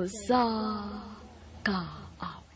Sa Kaawit.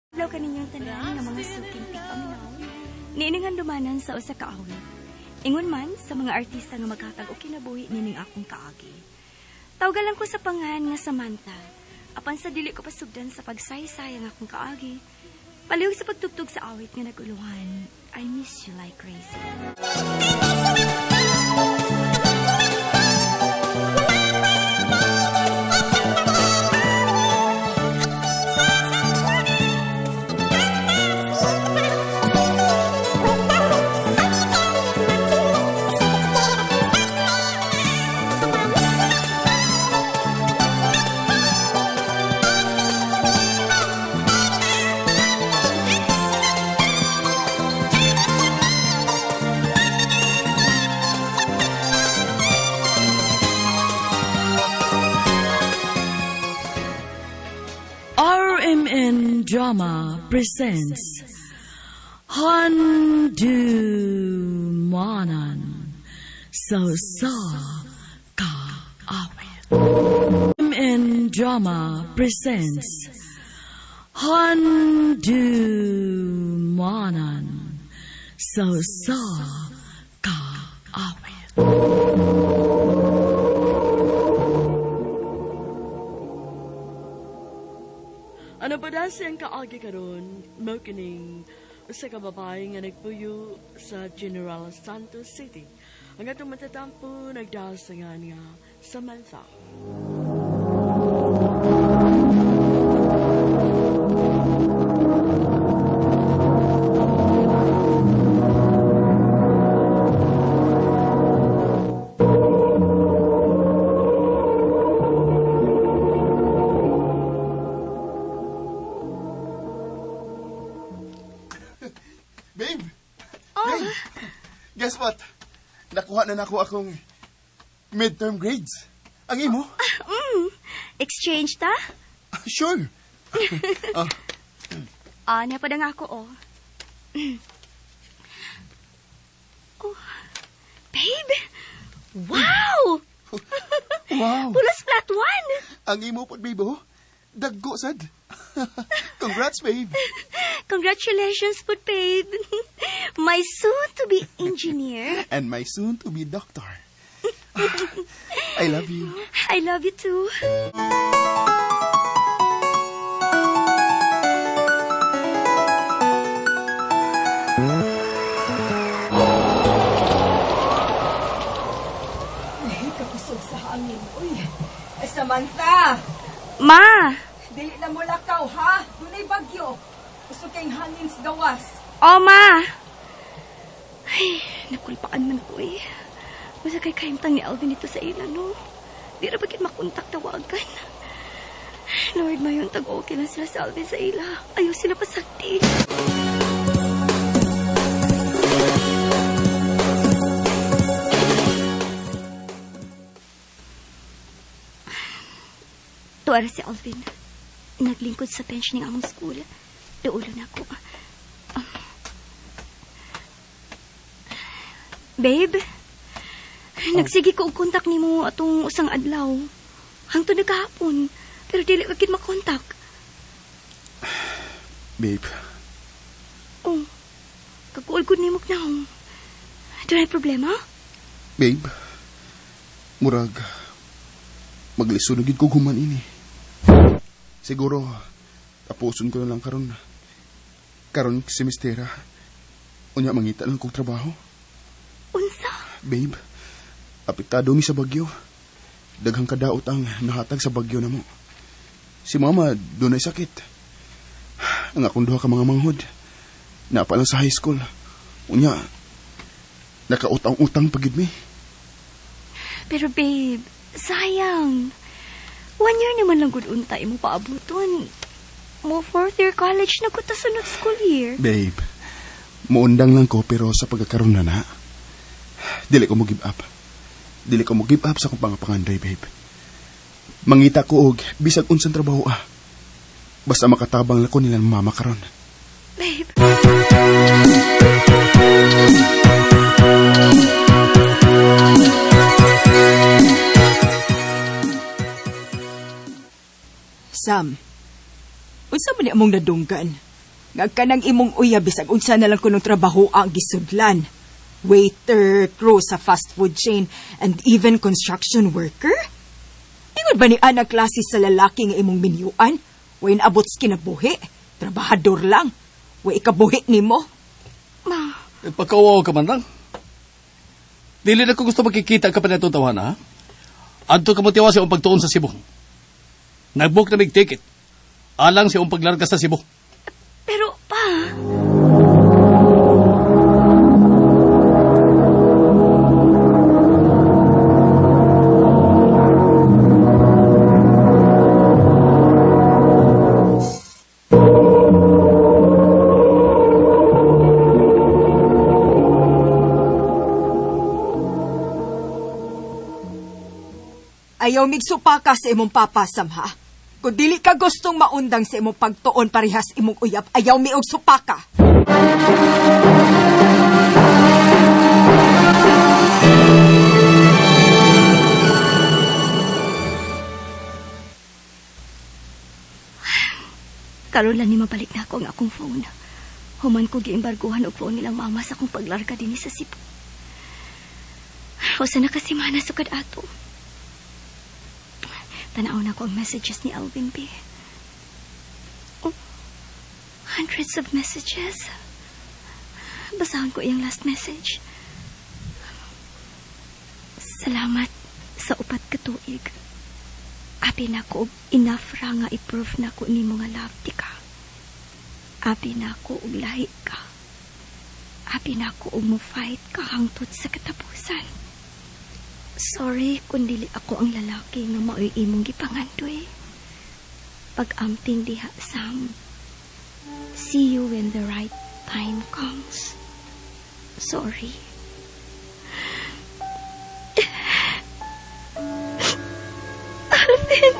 Adlaw kaninyong tanan nga mga suking tigpaminaw. Niining handumanan sa usa ka awit. Ingon man sa mga artista nga maghatag og kinabuhi nining akong kaagi. Tawga lang ko sa pangan nga Samantha. Apan sa dili ko pasugdan sa pagsaysay ang akong kaagi. Palihog sa pagtugtog sa awit nga naguluhan. I miss you like crazy. RMN Drama presents Handumanan sa Usa Ka Awit. RMN Drama presents Handumanan sa Usa Ka Awit. Ano ba na siyang kaagi karon mao kining usa ka babae nga nagpuyo sa General Santos City. Ang atong matatampo nagdahal sa nga nga Samantha. Babe! Babe! Guess what? Nakuha na nako akong midterm grades. Ang imo? Exchange ta? Sure. Ah, niya pa nga ako, oh. Oh, babe! Wow! Wow! Pulos flat one! Ang imo po, babe, oh. Daggo, sad. Congrats, babe. Congratulations po, babe. My soon-to-be engineer. And my soon-to-be doctor. I love you. I love you too. Ay, kakusog sa hangin. Uy, ay, Samantha! Ma! Dili na mo lakaw, ha? Dunay bagyo. Gusto kayong hangin sa gawas. Oh, ma! Ay, nakulpaan man ko eh. Basta kay kahimtang ni Alvin ito sa ila, no? Di ra bakit makontak tawagan. Lord, mayon tag okay lang sila sa Alvin sa ila. Ayaw sila pasakti. Tuara si Alvin. Naglingkod sa bench ng among school. Duulo na ako. Babe, nagsige ko og kontak nimo atong usang adlaw. Hangtod na kahapon, pero dili ko gid makontak. Babe, Oh, kakuol gud nimo naong. Dunay problema? babe. Murag, maglisod na gid ko human ini. Siguro, tapuson ko na lang karon. Karon semestera. Unya mangita lang kog trabaho. Unsa? Babe, apektado mi sa bagyo. Daghang kadaot ang nahatag sa bagyo namo. Si mama dunay sakit. Ang akong duha ka mga manghod. Napa lang sa high school. Unya, nakautang-utang pagid mi. Pero babe, sayang. One year naman lang gud unta imo paabuton. Mo fourth year college na ko ta sunod school year. Babe, muundang lang ko pero sa pagkakaroon na na, dili ko mo give up. Dili ko mo give up sa akong pangapangandoy, babe. Mangita ko og bisag unsang trabaho ah. Basta makatabang lang ko nilang mama karon. Babe. Sam, unsa man ni among nadunggan? Nga kanang imong uyab bisag unsa na lang kunong trabaho ang gisudlan. Waiter, crew sa fast food chain, and even construction worker? Ingon ba ni ana klase sa lalaki nga imong minyuan? Way naabot sa kinabuhi. Trabahador lang. Way ikabuhi nimo. Ma, Pagkawaw ka man lang. Dili na ko gusto makikita ka pa na itong tawana, ha? Adto ka mo tiwa sa iyong pagtuon sa Cebu. Nagbook na mig ticket. Alang sa iyong paglarga sa Cebu. Pero pa... Ayaw migsupaka sa imong papa, Sam, ha? Kung dili ka gustong maundang sa imong pagtuon parehas imong uyab, ayaw miog supaka. Karon lang ni mabalik na ako ang akong phone. Human ko giimbarguhan og phone nilang mama sa akong paglarga dinhi sa Cebu. Usa na kasi mana sukad ato. Tanaw na ko ang messages ni Alvin B. Oh, hundreds of messages. Basahan ko iyang last message. Salamat sa upat ka tuig. Abi na ko og enough ra nga i-prove na ko nimo nga love ti ka. Abi na ko og lahi ka. Abi na ko og mo fight ka hangtod sa katapusan. Sorry kung dili ako ang lalaki nga mao'y imong gipangandoy. Pag-amping diha, Sam. See you when the right time comes. Sorry. Alvin!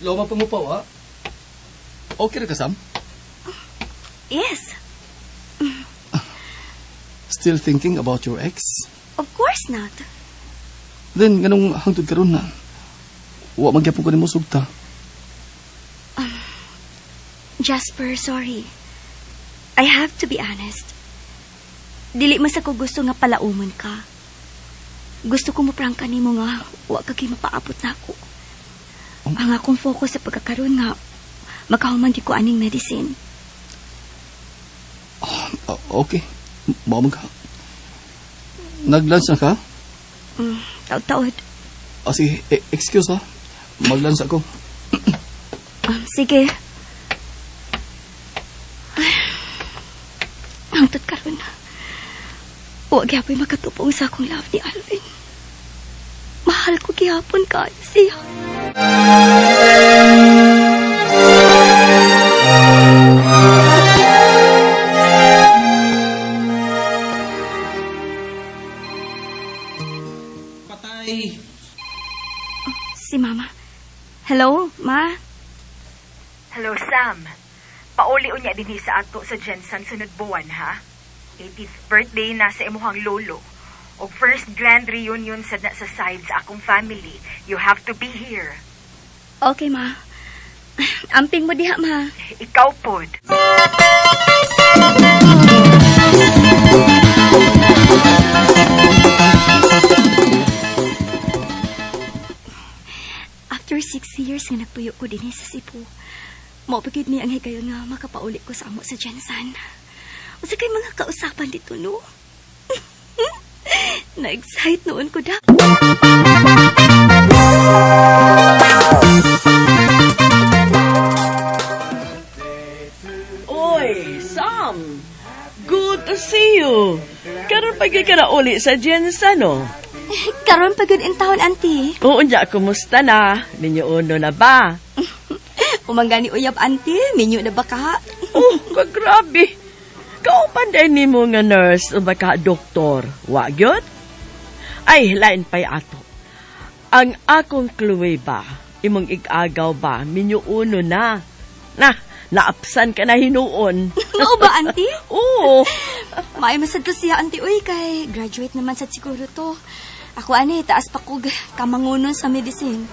Loma pa mo pa, ha? Okay ra ka, Sam? Yes, Still thinking about your ex? of course not. Then, ganong hangtod karon na. Wa magyapon ko nimo sugta. Jasper, sorry. I have to be honest. Dili mas ako gusto nga palauman ka. Gusto ko mo nimo nga wa ka kay mapaabot na ako. Ang akong focus sa pagkakaroon nga makahuman di ko aning medicine. Ah, okay. Mao man ka. Nag-lunch na ka? Taod-taod. Ah, sige, excuse ha. Mag-lunch ako. Sige. Ay, hangtod karon. Wa gyapon makatupong sa akong love ni Alvin. Mahal ko gihapon kaayo siya. Patay. Si Mama. Hello, Ma? Hello, Sam. Pauli unya dinhi sa ato sa Jensen sunod buwan, ha? 80th birthday na sa imuhang lolo. Og first grand reunion sad na sa side sa akong family. You have to be here. Okay, Ma. Amping mo diha, Ma. Ikaw pod. After 6 years nga nagpuyo ko dinhi sa Cebu, mao pa gyud ni ang higayon nga makapauli ko sa amo sa Jensan. Unsa kay mga kausapan dito, no? Na-excite noon ko da. Oy, Sam! Good to see you! Karon pagi ka na uli sa GenSan, no? Karon pa gud intawon, auntie. Oo, unya, kumusta na? Minyo uno na ba? Umanggani uyab, auntie. Minyo na ba ka? Oh, kagrabe. Kaupan din nimo nga nurse o baka doktor. Wa gyud? Ay, lain pa'y ato. Ang akong Chloe ba, imong igagaw ba, minyo uno na. Na, naapsan ka na hinuon. Mao ba, auntie? Oo. Maay masad ko siya, auntie. Uy, kay graduate naman sad siguro to. Ako ani, taas pa kog kamangunon sa medicine.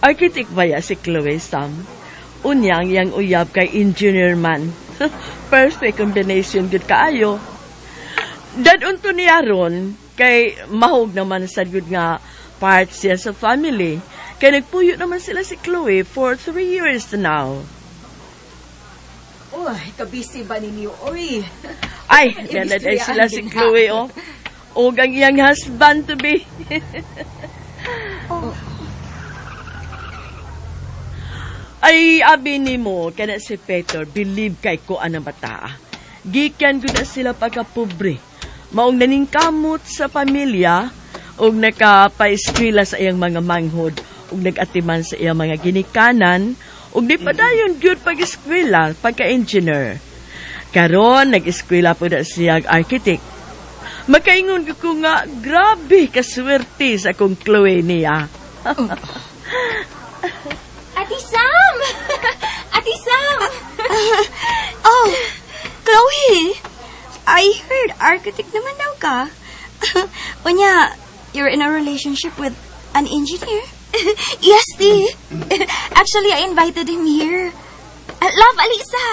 Architect ba ya si Chloe, Sam? Unyang yang uyab kay engineer man. Perfect combination gud kaayo. Dadon to niya ron, kay mahog naman sa gud nga part siya sa family. Kay nagpuyo naman sila si Chloe for 3 years now. Uy, kabisi ba ninyo, oy? Ay, dalad ay sila si Chloe, oh. Og ang iyang husband to be. Ay, abi nimo kana si Peter, believe kay ko anang bata. Gikan gud na sila pagkapobre. Maong naningkamot sa pamilya ug nakapaeskwela sa iyang mga manghod ug nag-atiman sa iyang mga ginikanan ug di padayon gyud pag-eskwela pagka-engineer. Karon nag-eskwela po na siya og architect. Makaingon ko nga grabe kaswerte sa akong Chloe niya. Ate Sam! Ate Sam! Oh, Chloe! I heard architect naman daw ka. Unya, you're in a relationship with an engineer? Yes, Ti. Actually, I invited him here. Love, Alisa!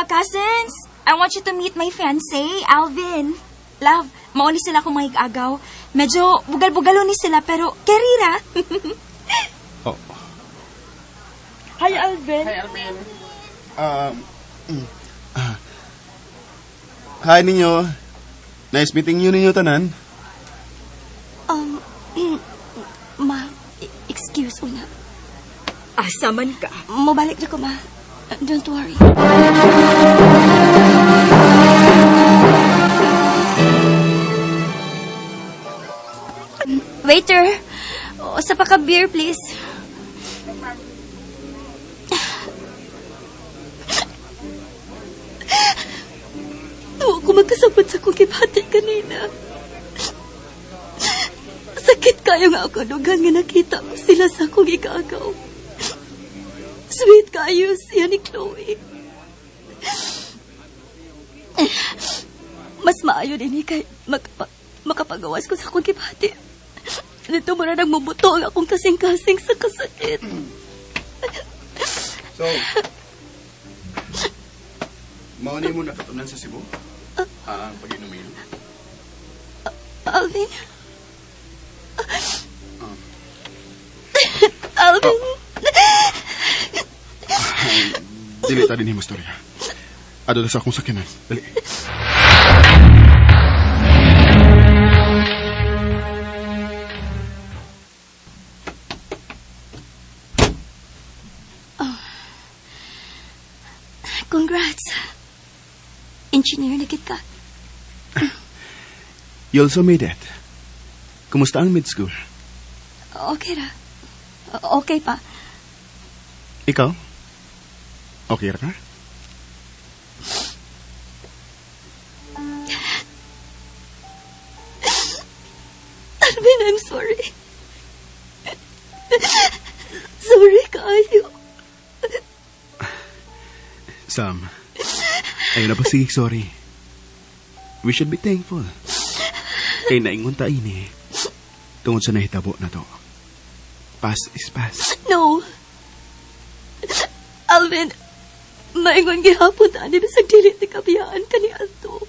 Cousins, I want you to meet my fiancé, Alvin. Love, mao ni sila akong mga agaw. Medyo bugal-bugalo ni sila, pero kerira. Oh. Hi, Alvin. Ah. Hi ninyo. Nice meeting you ninyo tanan. Ma, excuse una. Asa man ka? Mobalik na ko, ma. Don't worry. Waiter, usa pa ka beer, please. Wa ko makasabot sa akong gibati kanina. Sakit kayo nga ako dugang nga nakita ko sila sa akong igagaw. Sweet kayo siya ni Chloe. Mas maayo din kay makapagawas ko sa akong gibati. Dito mo na nagmumuto ang akong kasing-kasing sa kasakit. So, mao ni mo nakatunan sa Cebu? Ah, ang pag-inom. Alvin. Alvin. Dili ta din mo storya. Adto sa akong sakyanan. Dali. Congrats. Engineer na gid ka. You also made it. Kumusta ang med school? Okay ra. Okay pa. Ikaw? Okay ra ka? Alvin, I'm sorry. Sorry kayo. Sam, ayaw na pa sige, sorry. We should be thankful. Kay naingon ta ini. Tungod sa nahitabo na to. Past is past. No. Alvin, maingon gihapon ta ani bisag dili ti kabiyaan kaniadto.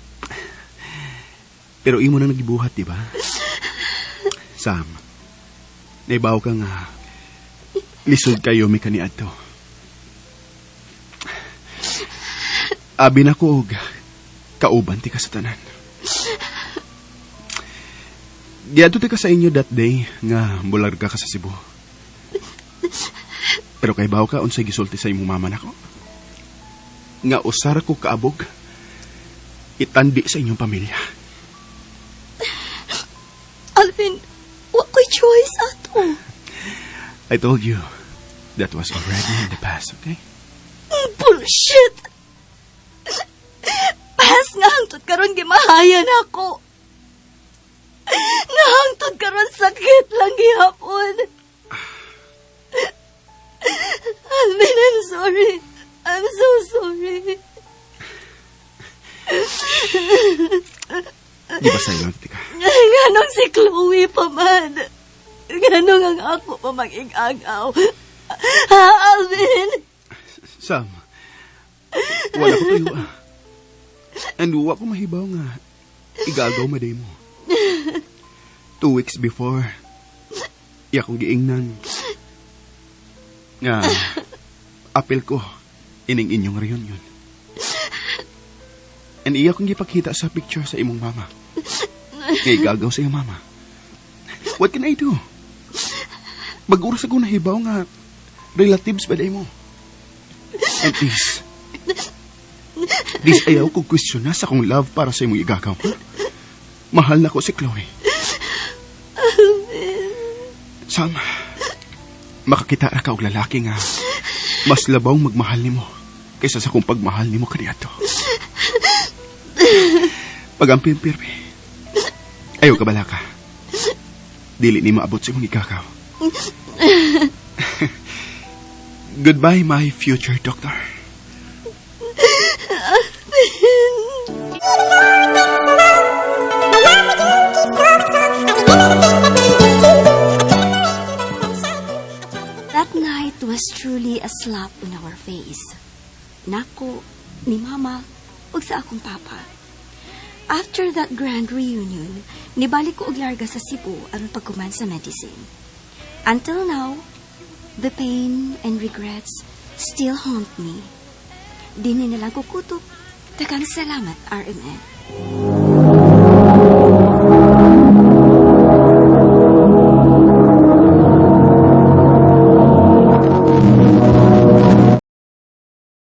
Pero imo na nagibuhat, di ba? Sam, naibaw ka nga lisod kayo mi kaniadto. Abi na ko og kauban ti ka sa tanan. Giadto ti ka sa inyo that day nga mularga ka sa Cebu. Pero kay baw ka unsay gisulti sa imong mama nako? Nga usara ko kaabog. Itandi sa inyong pamilya. Alvin, wa ko'y choice ato. I told you, that was already in the past, okay? Bullshit! Past nga hangtod karon gimahayan ako. Nga hangtod karon sakit lang gihapon. Alvin, I'm sorry. I'm so sorry. Di ba sa'yo, tika? Nganong si Chloe pa man. Nganong ang ako pa mag-igagaw. Ha, Alvin? Sam, wala ko tuyo ah. And wa ko mahibaw nga igagaw maday mo. 2 weeks before, iya kong giingnan nga apil ko ining inyong reunion. And iya kong gipakita sa picture sa imong mama. Nga igagaw sa iyong mama. What can I do? Bag-o ra ko nahibaw nga relatives ba mo? And please, please ayaw ko question na sa akong love para sa imong igagaw. Ha? Mahal na ko si Chloe. Sam, makakita ra ka og lalaki nga mas labaw magmahal nimo kaysa sa akong pagmahal nimo kaniadto. Pag-amping pirmi. Ayaw ka balaka. Dili ni maabot sa imong igagaw. Goodbye, my future doctor. That night was truly a slap on our face. Nako, ni Mama, ug sa akong papa. After that grand reunion, nibalik ko og larga sa Cebu aron pagkuman sa medicine. Until now, the pain and regrets still haunt me. Dinhi na lang ko kutob. Daghang salamat, RMN.